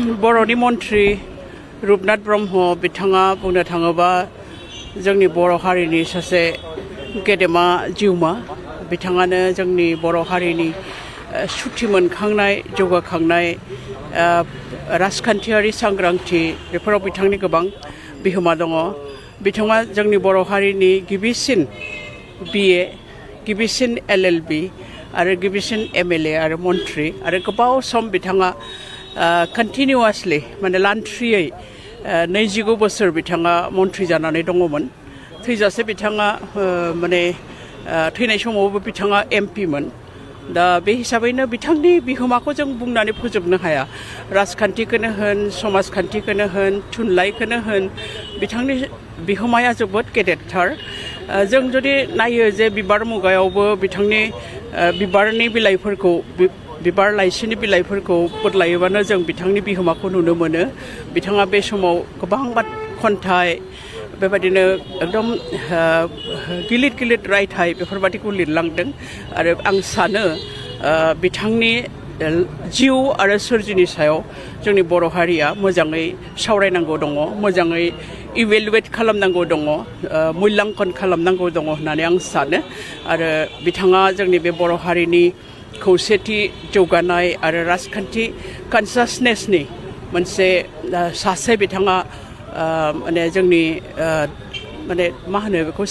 boroni मन्त्रि रुपनाथ ब्रह्म बिथाङा बुंनो थाङोबा जोंनि बर' हारिनि सासे गेदेमा जिउमा बिथाङानो जोंनि बर' हारिनि सुथि मोनखांनाय जौगाखांनाय राजखान्थियारि सांग्रांथि बेफोराव बिथांनि गोबां बिहोमा दङ बिथाङा जोंनि बर' हारिनि गिबिसिन BA गिबिसिन LLB आरो गिबिसिन MLA आरो मन्त्रि आरो गोबाव सम बिथाङा कन्टिनिउआसलि माने लान्थ्रियै 29 बोसोर बिथाङा मन्त्रि जानानै दङमोन थैजासे बिथाङा माने थैनाय समावबो बिथाङा MP मोन दा बे हिसाबैनो बिथांनि बिहोमाखौ जों बुंनानै फोजोबनो हाया राजखान्थिखौनो होन समाजखान्थिखौनो होन थुनलाइखौनो होन बिथांनि बिहोमाया जोबोद गेदेरथार जों जुदि नायो जे बिबार मुगायावबो बिथांनि बिबारनि बिलाइफोरखौ बिबार लाइसिनि बिलाइफोरखौ बोदलायोबानो जों बिथांनि बिहोमाखौ नुनो मोनो बिथाङा बे समाव गोबां खन्थाइ बेबायदिनो एकदम गिलिर गिलिर रायथाइ बेफोरबादिखौ लिरलांदों आरो आं सानो बिथांनि जिउ आरो सोरजिनि सायाव जोंनि बर' हारिया मोजाङै सावरायनांगौ दङ मोजाङै इभेलुएट खालामनांगौ दङ मूल्यांकन खालामनांगौ दङ होननानै आं सानो आरो बिथाङा जोंनि बे बर' हारिनि खौसेथि जौगानाय आरो राजखान्थि कनसासनेसनि मोनसे सासे बिथाङा माने जोंनि माने मा होनो बेखौ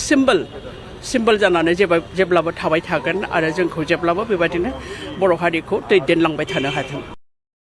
सिम्बल जानानै जेब्लाबो थाबाय थागोन आरो जोंखौ जेब्लाबो बेबायदिनो बर' हारिखौ दैदेनलांबाय थानो हाथों